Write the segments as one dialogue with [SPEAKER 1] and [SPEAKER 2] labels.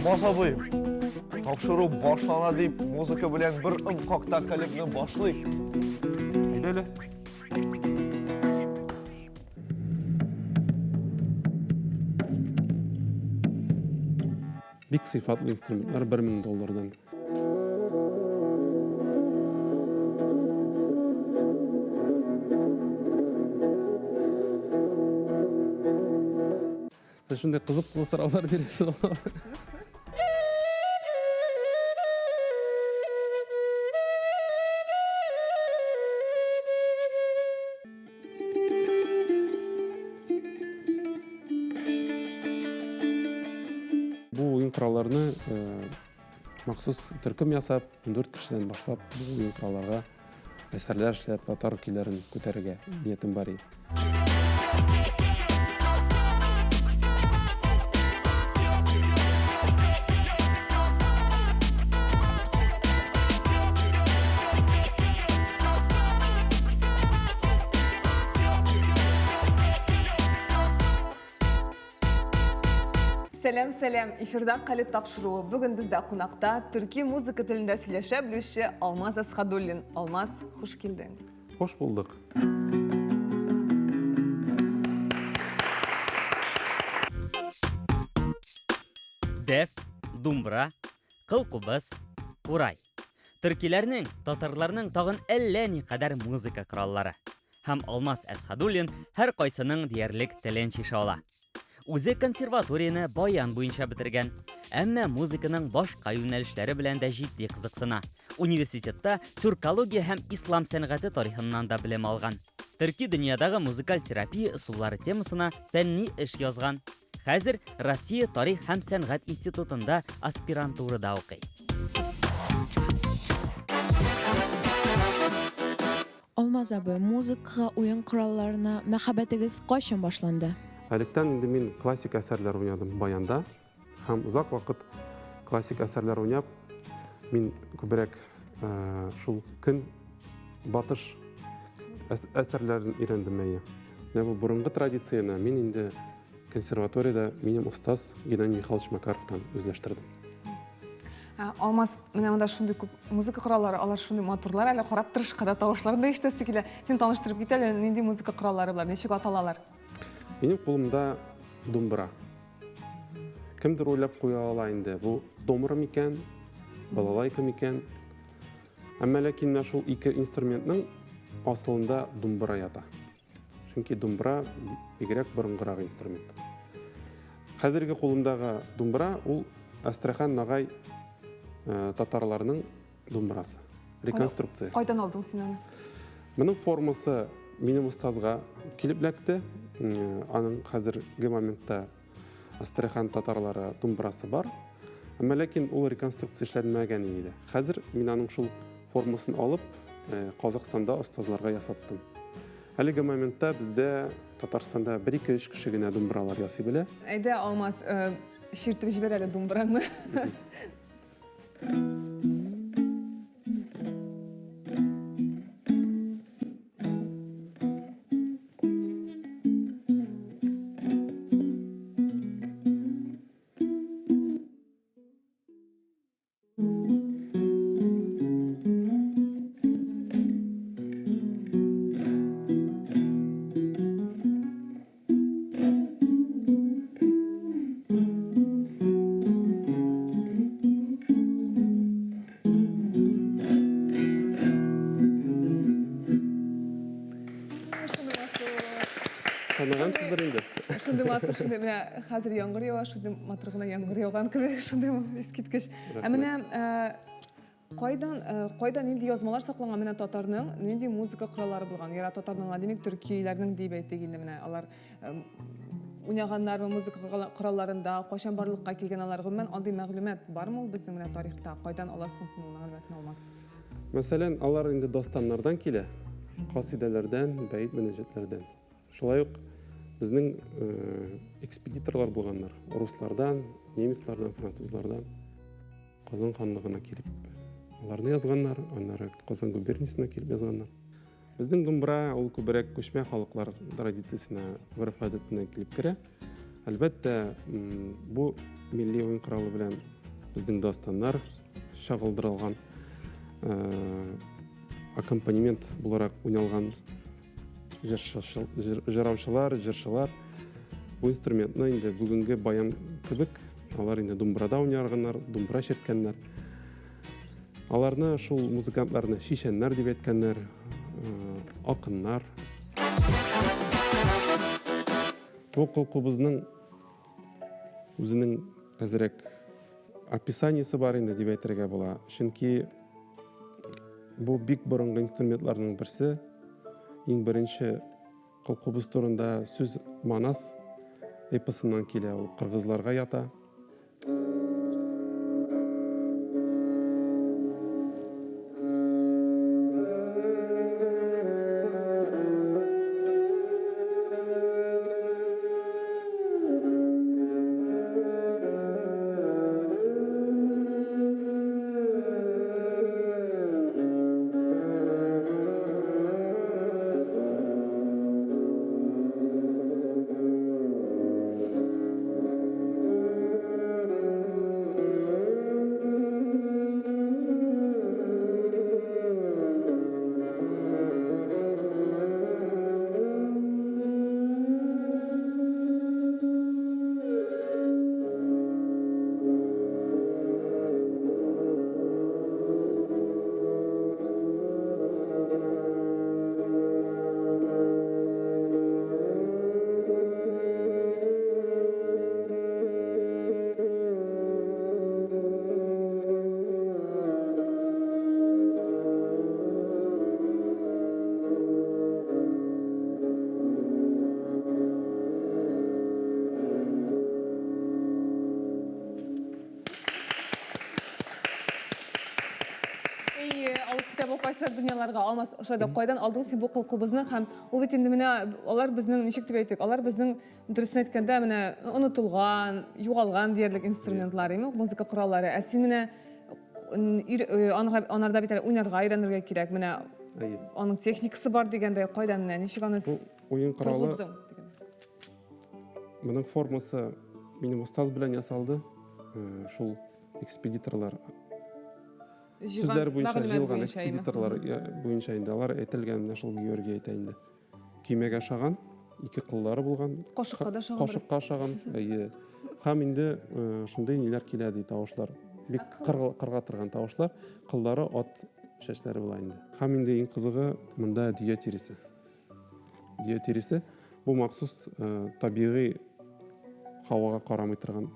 [SPEAKER 1] Алмаз абый, тапшыру башлана дип, музыка белән бер ым какта калебне башлыйк.
[SPEAKER 2] Әйдә әле. Бик сыйфатлы инструментлар 1000 доллардан. Сез шундый кызыклы сораулар бирәсез. Бу уен коралларны э, махсус төркем ясап, 14 кешедән башлап, бу уен коралларга әсәрләр эшләп, татар көйләрен күтәрергә ниятем бар иде.
[SPEAKER 3] Сәлам, сәлам! Эфирда Калеб тапшыруы. Бүген бездә кунакта төрки музыка телендә сөйләшә белүче Алмаз Әсхадуллин. Алмаз, хуш килдең.
[SPEAKER 2] Хуш булдык.
[SPEAKER 4] Дәф, думбра, кыл-кубыз, курай. Төркиләрнең, татарларның тагын әллә никадәр музыка кораллары. Һәм Алмаз Әсхадуллин һәркайсының диярлек телен чишә ала. Үзе консерваторияне баян буенча бетергән, әмма музыканың башка юнәлешләре белән дә җитди кызыксына. Университетта тюркология һәм ислам сәнгате тарихыннан да белем алган. Төрки дөньядагы музыкаль терапия ысуллары темасына фәнни эш язган. Хәзер Россия тарих һәм сәнгать институтында аспирантурада укый.
[SPEAKER 5] Алмаз абый, музыкага, уен коралларына мәхәббәтегез кайчан башланды?
[SPEAKER 2] Электән инде мин классик әсәрләр уйнадым баянда һәм озак вакыт классик әсәрләр уйнап, мин күбрәк шул көн батыш әсәрләрен өйрәндем әйе. Менә бу борынгы традицияне мин инде консерваториядә минем остаз Геннадий Михайлович Макаровтан үзләштердем.
[SPEAKER 3] Алмаз, менә монда шундый күп музыка кораллары, алар шундый матурлар әле, карап торышка да тавышларын да ишетәсе килә. Син таныштырып кит әле, нинди музыка кораллары болар, ничек аталалар?
[SPEAKER 2] Минем кулымда думбра. Кемдер уйлап куя ала инде, бу домра микән, балалайка микән? Әмма ләкин менә шул ике инструментның асылында думбра ята. Чөнки думбра бигрәк борынгырак инструмент. Хәзерге кулымдагы думбра ул Әстрәхан нагай э, татарларының думбрасы. Реконструкция.
[SPEAKER 3] Кайдан алдың син аны?
[SPEAKER 2] Моның формасы минем остазга килеп эләкте. Аның хәзерге моментта Әстрәхан татарлары думбрасы бар. Әмма ләкин ул реконструкция эшләнмәгән иде. Хәзер мин аның шул формасын алып, э, Казахстанда остазларга ясаттым. Әлеге моментта бездә Татарстанда 1-2-3 кеше генә думбралар ясый белә.
[SPEAKER 3] Әйдә, Алмаз, э, чиртеп җибәр әле думбраңны.
[SPEAKER 2] Танығансыздыр инде.
[SPEAKER 3] Шундый матур, шундый менә хәзер яңгыр ява, шундый матур гына яңгыр яуган кебек, шундый искиткеч. Ә менә э, кайдан э, кайда нинди язмалар сакланган менә татарның нинди музыка кораллары булган? Яра татарның гына димик, төркиләрнең дип әйтик инде менә алар э, уйнаганнармы музыка коралларында, кайчан барлыкка килгән алар? Гомумән андый мәгълүмат бармы ул безнең менә тарихта? Кайдан аласың син ул мәгълүматны, Алмаз?
[SPEAKER 2] Мәсәлән, алар инде дастаннардан килә, касыйдәләрдән, бәет-мөнәҗәтләрдән. Шулай ук безнең экспедиторлар булганнар, руслардан, немецлардан, французлардан Казан ханлыгына килеп аларны язганнар, аннары Казан губерниясенә килеп язганнар. Безнең думбра ул күбрәк күчмә халыклар традициясенә, гореф-гадәтенә килеп керә. Әлбәттә, бу милли уен коралы белән безнең дастаннар чагылдырылган, аккомпанемент буларак уйналган җыраучылар, җырчылар бу инструментны инде бүгенге баян кебек, алар инде думбрада уйнаганнар, думбра чирткәннәр. Аларны шул музыкантларны чичәннәр дип әйткәннәр, акыннар. Бу кылкубызның үзенең әзрәк описаниесе бар инде дип әйтергә була. Чөнки бу бик борынгы инструментларның берсе. Иң беренче кылкубыз турында сүз Манас эпосыннан килә, ул кыргызларга ята.
[SPEAKER 3] Әйе, алып китә бу кайсы дөньяларга. Алмаз, ошай да кайдан алдың син бу кылкубызны һәм ул бит инде менә алар безнең ничек дип әйтик, алар безнең дөресен әйткәндә менә онытылган, югалган диярлек инструментлар, әйме, музыка кораллары. Ә син менә анарда бит әле уйнарга өйрәнергә кирәк. Менә аның техникасы бар дигәндәй, кайдан менә ничек аны
[SPEAKER 2] Бу уен коралы Моның формасы минем остаз белән ясалды. Шул экспедиторлар сүзләр буенча җыелган экспедиторлар буенча инде алар әйтелгән менә шул Георгий әйтә инде. Көймәгә ашаган, ике кыллары булган.
[SPEAKER 3] Кашыкка да ашаган.
[SPEAKER 2] Кашыкка ашаган, әйе. Һәм инде шундый ниләр килә ди тавышлар. Бик кырга торган тавышлар. Кыллары ат чәчләре була инде. Һәм инде иң кызыгы монда дөя тиресе. Дөя тиресе бу махсус табигый һавага карамый торган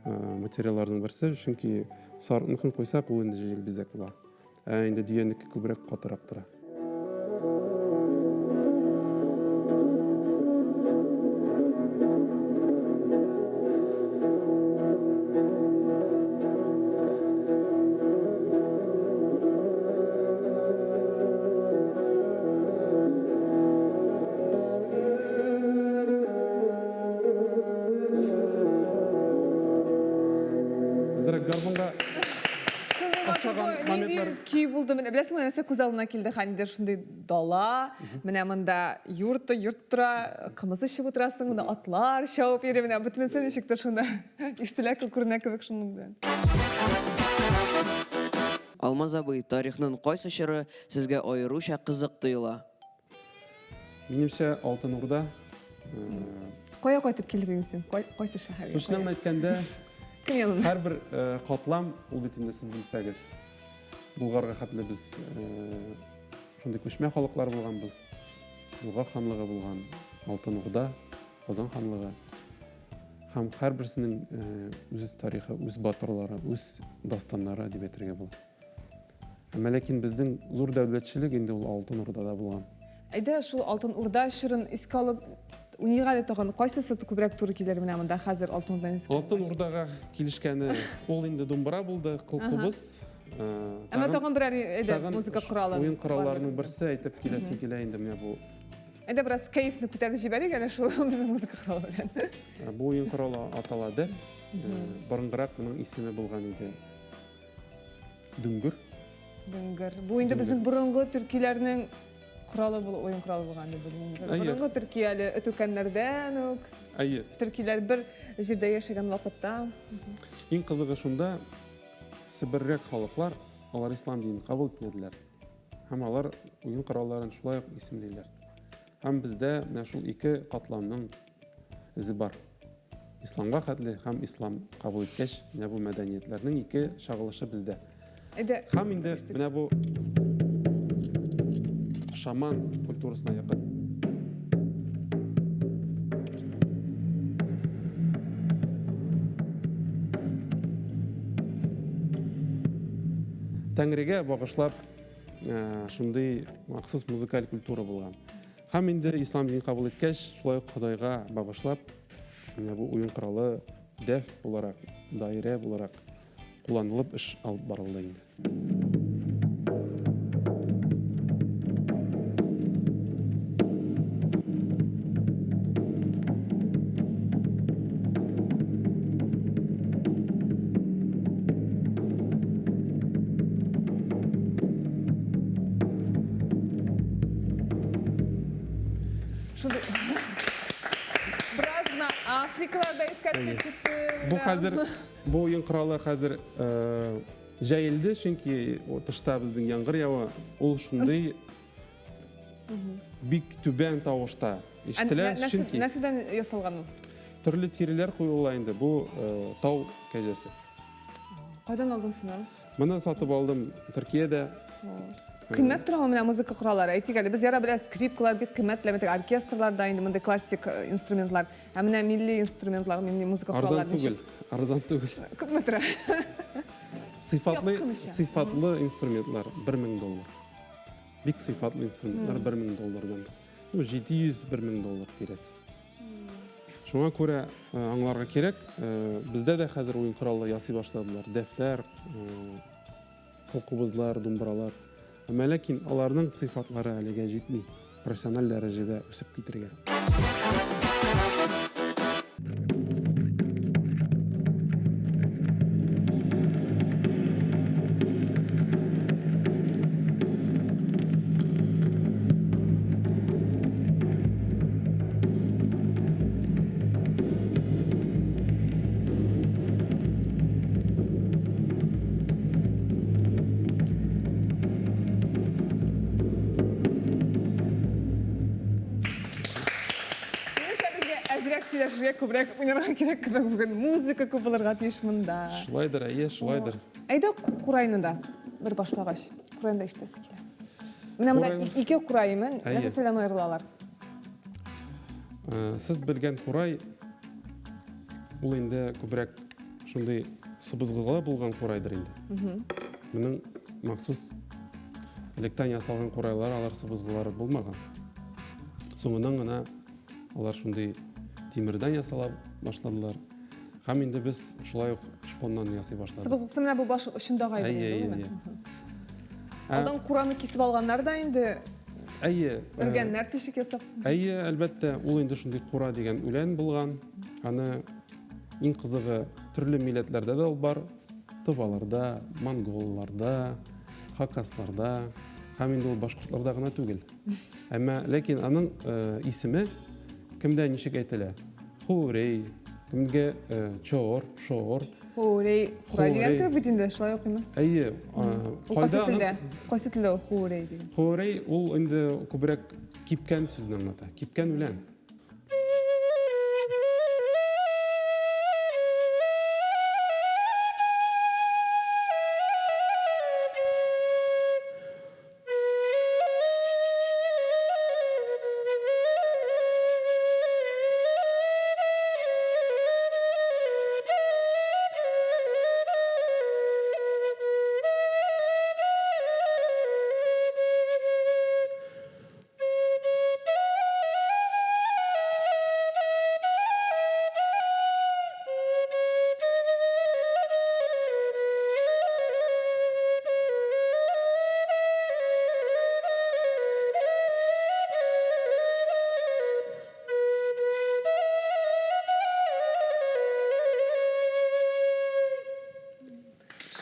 [SPEAKER 2] материалларның берсе, чөнки сарыкныкын куйсак, ул инде җилбизәк була. Ә инде дөянеке күбрәк катырак тора. Әзрәк гармунга
[SPEAKER 3] охшаган моментлар. Көй булды менә. Беләсеңме, нәрсә күз алдына килде? Хәнидер шундый дала, менә монда юрта, йорт тора, кымыз эчеп утырасың, монда атлар чабып йөри, менә бөтенесе ничектер шунда ишетелә, күренә кебек шуның белән.
[SPEAKER 6] Алмаз абый, тарихның кайсы чоры сезгә аеруча кызык тоела?
[SPEAKER 2] Минемчә, Алтын Урда.
[SPEAKER 3] Кая кайтып килер идең син? Кайсы шәһәргә?
[SPEAKER 2] Точно әйткәндә,
[SPEAKER 3] Кем янына?
[SPEAKER 2] Һәрбер катлам, ул бит инде сез белсәгез, Булгарга хәтле без шундый күчмә халыклар булганбыз. Булгар ханлыгы булган, Алтын Урда, Казан ханлыгы. Һәм һәрберсенең үз тарихы, үз батырлары, үз дастаннары дип әйтергә була. Әмма ләкин безнең зур дәүләтчелек инде ул Алтын Урдада булган.
[SPEAKER 3] Әйдә, шул Алтын Урда чорын искә алып уйныйк әле тагын. Кайсысы күбрәк туры килер менә монда хәзер Алтын Урданы искә
[SPEAKER 2] Алтын Урдага килешкәне ул инде думбра булды, кыл кубыз.
[SPEAKER 3] Әмма тагын берәр әйдә музыка коралы.
[SPEAKER 2] Уен коралларының берсе әйтеп киләсем килә инде менә бу.
[SPEAKER 3] Әйдә бераз кәефне күтәреп җибәрик әле шул безнең музыка коралы белән.
[SPEAKER 2] Бу уен коралы атала дәф. Борынгырак моның исеме булган иде. Дүңгер.
[SPEAKER 3] Дүңгер. Бу инде безнең борынгы төркиләрнең. коралы бул, уен коралы булган дип уйлыйм. Борынгы төрки әле өтүкәннәрдән үк.
[SPEAKER 2] Әйе.
[SPEAKER 3] Төркиләр бер җирдә яшәгән вакытта.
[SPEAKER 2] Иң кызыгы шунда, Себеррәк халыклар, алар ислам динен кабул итмәделәр. Һәм алар уен коралларын шулай ук исемлиләр. Һәм бездә менә шул ике катламның эзе бар. Исламга хәтле һәм ислам кабул иткәч, менә бу мәдәниятләрнең ике чагылышы бездә.
[SPEAKER 3] Әйдә.
[SPEAKER 2] Һәм инде менә бу шаман культурасына якын. Тәңрегә багышлап шундый махсус музыкаль культура булган. Һәм инде ислам динен кабул иткәч, шулай ук Ходайга багышлап, менә бу уен коралы дәф буларак, даирә буларак кулланылып эш алып барылды инде.
[SPEAKER 3] Шундый бераз гына Африкаларда искә төшеп китте.
[SPEAKER 2] Бу хәзер бу уен коралы хәзер э, җәелде, чөнки тышта безнең яңгыр ява. Ул шундый бик түбән тавышта ишетелә, чөнки
[SPEAKER 3] нәрсәдән ясалган ул?
[SPEAKER 2] Төрле тиреләр куела инде. Бу э, тау кәҗәсе.
[SPEAKER 3] Кайдан алдың син аны?
[SPEAKER 2] Моны сатып алдым Төркиядә.
[SPEAKER 3] Кыйммәт торамы менә музыка кораллары? Әйтик әле, без яра белә скрипкалар бик кыйммәт, ләмәтек оркестрларда инде мондый классик э, инструментлар. Ә менә милли инструментлар, милли музыка кораллары
[SPEAKER 2] Арзан түгел, арзан түгел.
[SPEAKER 3] Күпме тора?
[SPEAKER 2] Сыйфатлы, сыйфатлы инструментлар 1000 доллар. Бик сыйфатлы инструментлар 1000 доллардан. Ну, 700-1000 доллар тирәсе. Шуңа күрә э, аңларга кирәк, э, бездә дә хәзер уен коралы ясый башладылар. Дәфләр, э, кылкубызлар, думбралар. Әмма ләкин аларның сыйфатлары әлегә җитми, профессиональ дәрәҗәдә үсеп китергә.
[SPEAKER 3] Минемчә, безгә әзрәк сөйләшергә, күбрәк уйнарга кирәк кебек бүген. Музыка күп булырга тиеш монда.
[SPEAKER 2] Шулайдыр, әйе, шулайдыр.
[SPEAKER 3] Әйдә курайны да бер башлагач. Курайны да ишетәсе килә. Менә монда ике кураймы, нәрсә белән аерылалар?
[SPEAKER 2] Э, сез белгән курай ул инде күбрәк шундый сыбызгылы булган курайдыр инде. Моның махсус электән ясалган курайлар алар сыбызгылары булмаган. Соңыннан гына алар шундый тимердән ясала башладылар. Һәм инде без шулай ук шпоннан ясый башладык.
[SPEAKER 3] Сыбызгысы менә бу баш очындагы әйбер инде,
[SPEAKER 2] Әйе, әйе.
[SPEAKER 3] Алдан кураны кисеп алганнар да инде.
[SPEAKER 2] Әйе.
[SPEAKER 3] Өргәннәр тишек ясап.
[SPEAKER 2] Әйе, әлбәттә, ул инде шундый кура дигән үлән булган. Аны иң кызыгы төрле милләтләрдә дә ул бар. Тываларда, монголларда, хакасларда һәм инде ул башкортларда гына түгел. Әмма ләкин аның исеме кемдә ничек әйтелә? Хурей, кемгә чор, шор.
[SPEAKER 3] Хурей, хурай дигән кебек бит инде, шулай укыймы?
[SPEAKER 2] Әйе.
[SPEAKER 3] Кайсы телдә? Кайсы телдә ул хурей дигән?
[SPEAKER 2] Хурей ул инде күбрәк кипкән сүзне аңлата. Кипкән үлән.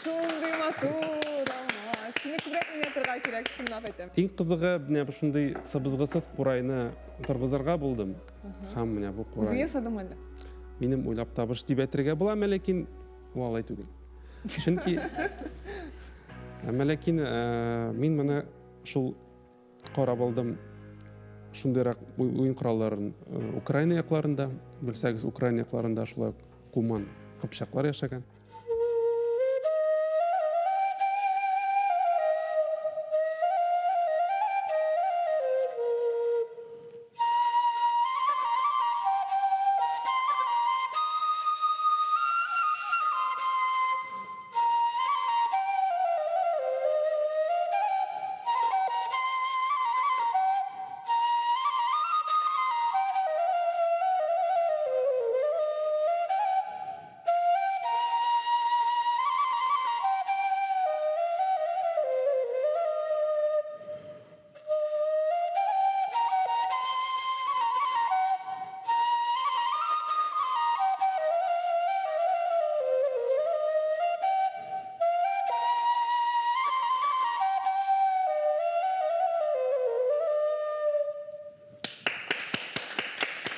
[SPEAKER 3] Шундый матур, Алмаз. Сине күбрәк менә кайтырга кирәк, чынлап әйтәм.
[SPEAKER 2] Иң кызыгы, менә шундый сыбызгысыз курайны торгызырга булдым. Һәм менә бу курай.
[SPEAKER 3] Үзең ясадыңмы әллә?
[SPEAKER 2] Минем уйлап табыш дип әйтергә була, әмма ләкин ул алай түгел. Чөнки әмма ләкин э, мин моны шул карап алдым шундыйрак уен коралларын э, Украина якларында, белсәгез, Украина якларында шулай ук куман кыпчаклар яшәгән.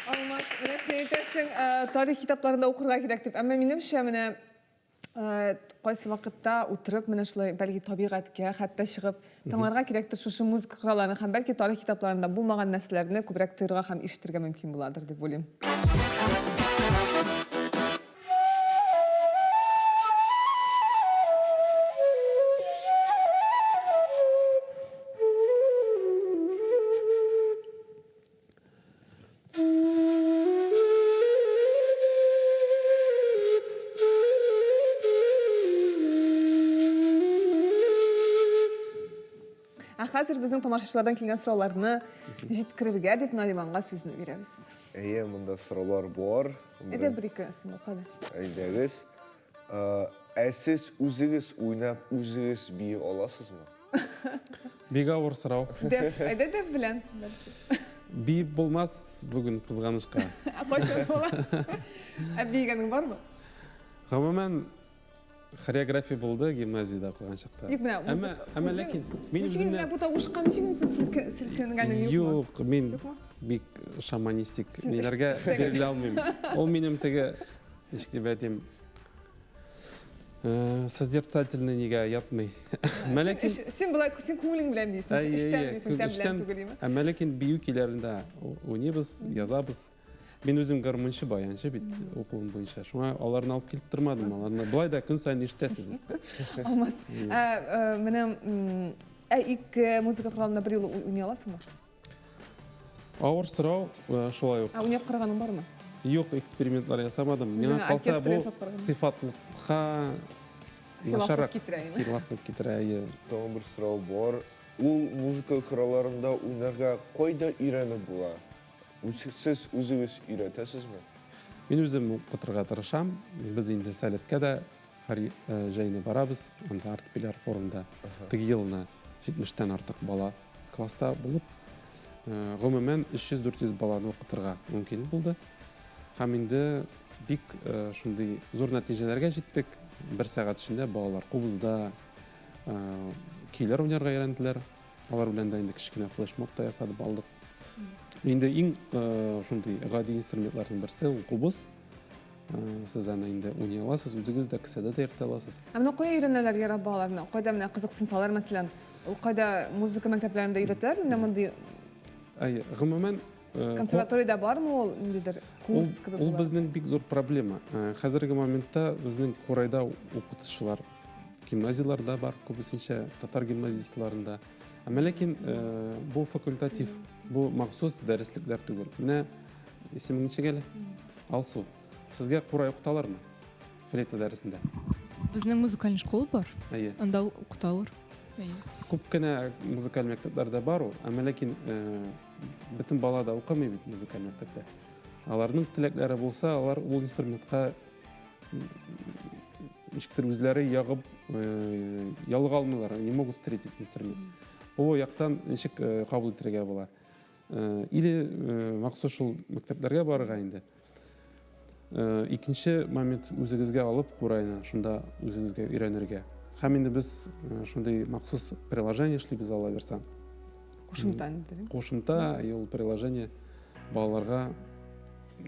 [SPEAKER 3] Алмаз, менә син әйтәсең, э, тарих китапларында укырга кирәк дип. Әмма минемчә, менә э, кайсы вакытта утырып, менә шулай, бәлки табигатькә хәтта чыгып тыңларга кирәктер шушы музыка коралларын һәм бәлки тарих китапларында булмаган нәрсәләрне күбрәк тоерга һәм ишетергә мөмкин буладыр дип уйлыйм. Ә хәзер безнең тамашачылардан килгән сорауларны җиткерергә дип Нариманга сүзне бирәбез.
[SPEAKER 1] Әйе, монда сораулар бар.
[SPEAKER 3] Әйдә бер икесен укы әле.
[SPEAKER 1] Әйдәгез. Ә сез үзегез уйнап, үзегез бии аласызмы?
[SPEAKER 2] Бик авыр сорау.
[SPEAKER 3] Дәф, әйдә дәф белән.
[SPEAKER 2] Биеп булмас бүген, кызганычка.
[SPEAKER 3] Ә кайчан була? Ә биегәнең бармы?
[SPEAKER 2] Гомумән, хореография булды гимназиядә укыган чакта.
[SPEAKER 3] Юк, менә
[SPEAKER 2] Әмма, әмма ләкин мин
[SPEAKER 3] Ничек
[SPEAKER 2] үземне
[SPEAKER 3] менә бу тавышка ничек син селкенгәнең юкмы?
[SPEAKER 2] Юк, мин
[SPEAKER 3] Юкмы?
[SPEAKER 2] бик шаманистик
[SPEAKER 3] Син
[SPEAKER 2] ниләргә
[SPEAKER 3] эштәге.
[SPEAKER 2] бирелә алмыйм. Ул минем теге, ничек дип әйтим, э, созерцательный нигә ятмый. Әмма ләкин
[SPEAKER 3] Син болай син күңелең белән бийсең, син
[SPEAKER 2] Әйе,
[SPEAKER 3] эчтән
[SPEAKER 2] әйе,
[SPEAKER 3] бийсең, тән белән
[SPEAKER 2] эчтән.
[SPEAKER 3] түгел, име?
[SPEAKER 2] Әмма ләкин бию көйләрендә уйныйбыз, язабыз. Мин үзем гармунчы, баянчы бит укуым буенча. Шуңа аларны алып килеп тормадым. Аларны болай да көн саен ишетәсез.
[SPEAKER 3] Алмаз, ә, ә, менә ә ике музыка коралында бер юлы уйный аласыңмы?
[SPEAKER 2] Авыр сорау, э, шулай ук.
[SPEAKER 3] Ә уйнап караганың бармы?
[SPEAKER 2] Юк, экспериментлар ясамадым. Миңа калса бу сыйфатлыкка
[SPEAKER 3] начаррак китерә.
[SPEAKER 2] Хилафлык китерә, әйе.
[SPEAKER 1] Тагын бер сорау бар. Ул музыка коралларында уйнарга кайда өйрәнеп була? Сез үзегез өйрәтәсезме?
[SPEAKER 2] Мин үзем укытырга тырышам. Без инде Сәләткә дә һәр э, җәйне барабыз. Анда Артпилар форумда теге елны 70-тән артык бала класста булып, э, гомумән 300-400 баланы укытырга мөмкин булды. Һәм инде бик э, шундый зур нәтиҗәләргә җиттек. Бер сәгать эчендә балалар кубызда көйләр уйнарга өйрәнделәр. Алар белән дә инде кечкенә флешмоб та ясадып алдык. Инде иң э, шундый гади инструментларның берсе ул кубыз. Э, сез аны инде уйный аласыз, үзегез дә кесәдә дә йөртә аласыз.
[SPEAKER 3] Ә менә кая өйрәнәләр ярап балаларны? Кайда менә кызыксынсалар, мәсәлән, ул кайда музыка мәктәпләрендә өйрәтәләр менә мондый?
[SPEAKER 2] Әйе, гомумән, э,
[SPEAKER 3] консерваториядә бармы ул ниндидер курс кебек?
[SPEAKER 2] Ул безнең бик зур проблема. Хәзерге моментта безнең Курайда укытучылар Гимназияләрдә бар, күбесенчә татар гимназистларында. Әмма ләкин э, бу факультатив, бу махсус дәреслекләр түгел. Менә исемең ничек әле? Алсу. Сезгә курай укыталармы? Флейта дәресендә.
[SPEAKER 7] Безнең музыкальный школа бар.
[SPEAKER 2] Әйе.
[SPEAKER 7] Анда укыталар. Әйе.
[SPEAKER 2] Күп кенә музыкаль мәктәпләрдә бар ул, әмма ләкин э, бөтен бала да укымый бит музыкаль мәктәптә. Аларның теләкләре булса, алар ул инструментка ничектер үзләре ягып э, ялыга алмыйлар, не могут встретить инструмент. Бу яктан ничек э, кабул итәргә була? Э, или махсус шул мәктәпләргә барырга инде. Икенче момент үзегезгә алып курайны, шунда үзегезгә өйрәнергә. Һәм инде без шундый махсус приложение эшлибез, Алла бирса.
[SPEAKER 3] Кушымта инде.
[SPEAKER 2] Кушымта, ул приложение балаларга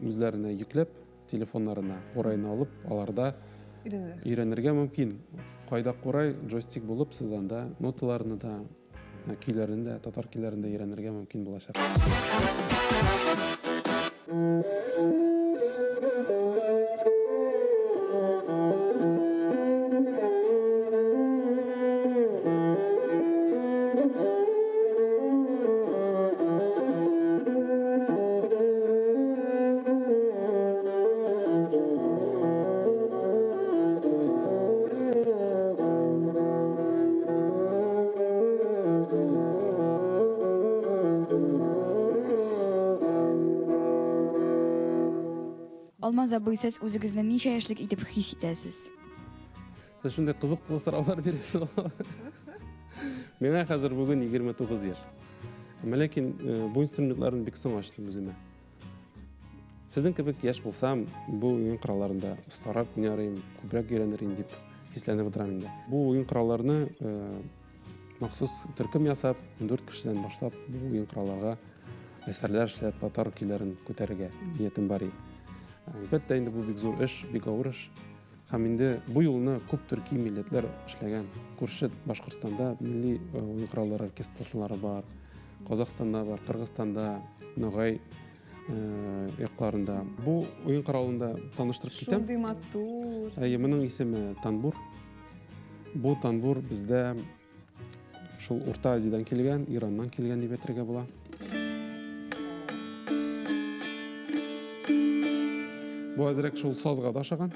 [SPEAKER 2] үзләренә йөкләп, телефоннарына курайны алып, аларда өйрәнергә мөмкин. Кайда курай, джойстик булып, сез анда ноталарны да, көйләрен дә, татар көйләрен дә өйрәнергә мөмкин булачак.
[SPEAKER 5] Алмаз абый, сез үзегезне ничә яшьлек итеп хис итәсез?
[SPEAKER 2] Сез шундый кызыклы сораулар бирәсез. Миңа хәзер бүген 29 яшь. Әмма ләкин э, бу инструментларны бик соң ачтым үземә. Сезнең кебек яшь булсам, бу уен коралларында остарак уйнар идем, күбрәк өйрәнер идем дип хисләнеп утырам инде. Бу уен коралларны э, махсус төркем ясап, 14 кешедән башлап бу уен коралларга әсәрләр эшләп, татар көйләрен күтәрергә ниятем бар иде. Әлбәттә, инде бу бик зур эш, бик авыр эш. Һәм инде бу юлны күп төрки милләтләр эшләгән. Күрше Башкортстанда милли э, уен кораллары оркестрлары бар, Казахстанда бар, Кыргызстанда, Ногай э, якларында. Бу уен коралын да таныштырып китәм.
[SPEAKER 3] Шундый матур.
[SPEAKER 2] Әйе, моның исеме танбур. Бу танбур бездә Шул Урта Азиядән килгән, Ираннан килгән дип әйтергә була. Бу әзрәк шул сазга да ошаган.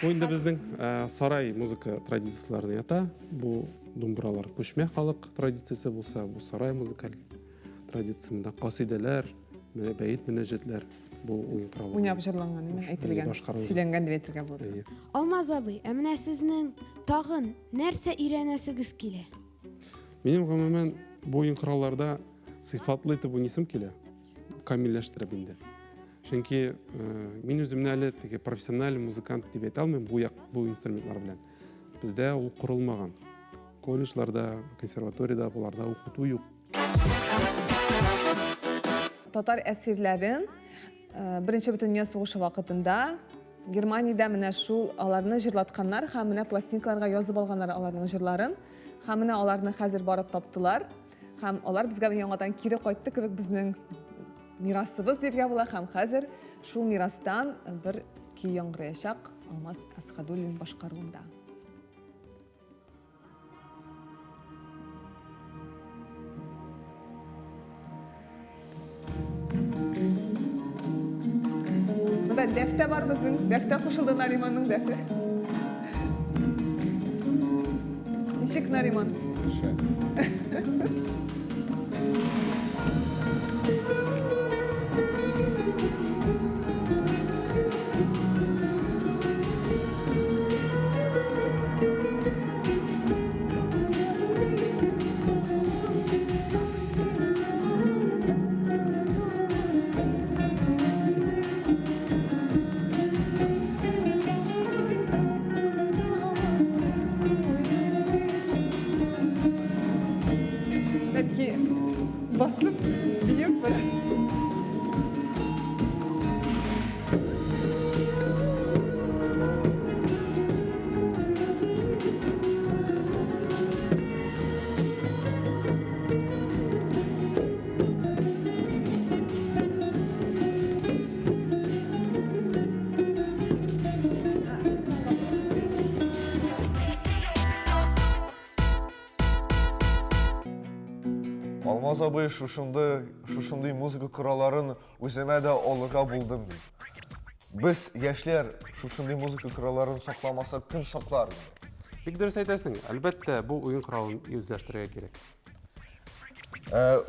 [SPEAKER 2] Бу инде безнең э, сарай музыка традицияләренә ята. Бу думбралар күчмә халык традициясе булса, бу сарай музыкаль традиция. Монда касыйдәләр, бәет мөнәҗәтләр бу уен коралы.
[SPEAKER 3] Уйнап җырланган, әйтелгән, сөйләнгән дип әйтергә була.
[SPEAKER 8] Алмаз абый, ә менә сезнең тагын нәрсә өйрәнәсегез килә?
[SPEAKER 2] Минем гомумән бу уен коралларда сыйфатлы итеп уйныйсым килә, камилләштереп инде. Чөнки э, мин үземне әле теге профессиональ музыкант дип әйтә алмыйм бу як бу инструментлар белән. Бездә ул корылмаган. Колледжларда, консерваториядә боларда укыту юк.
[SPEAKER 3] Татар әсирләрен э, Беренче бөтендөнья сугышы вакытында Германиядә менә шул аларны җырлатканнар һәм менә пластинкаларга язып алганнар аларның җырларын. Һәм менә аларны хәзер барып таптылар. Һәм алар безгә яңадан кире кайтты кебек безнең мирасыбыз дияргә була. Һәм хәзер шул мирастан бер көй яңгыраячак Алмаз Әсхәдуллин башкаруында. Монда дәфтә бар безнең. Дәфтә кушылды Нариманның дәфе. Ничек Нариман?
[SPEAKER 1] Шәп.
[SPEAKER 3] Бәлки басып биеп бераз.
[SPEAKER 1] Алмаз абый шушынды, шушындый музыка коралларын үземә дә алырга булдым ди. Без, яшьләр, шушындый музыка коралларын сакламасак, кем саклар инде?
[SPEAKER 2] Бик дөрес әйтәсең. Әлбәттә, бу уен коралын үзләштерергә кирәк.
[SPEAKER 1] Ә,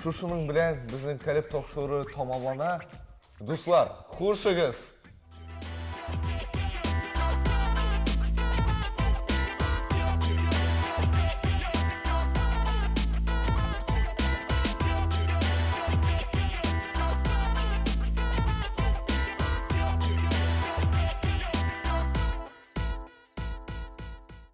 [SPEAKER 1] шушының белән безнең Калеб тапшыруы тәмамлана. Дуслар, хушыгыз!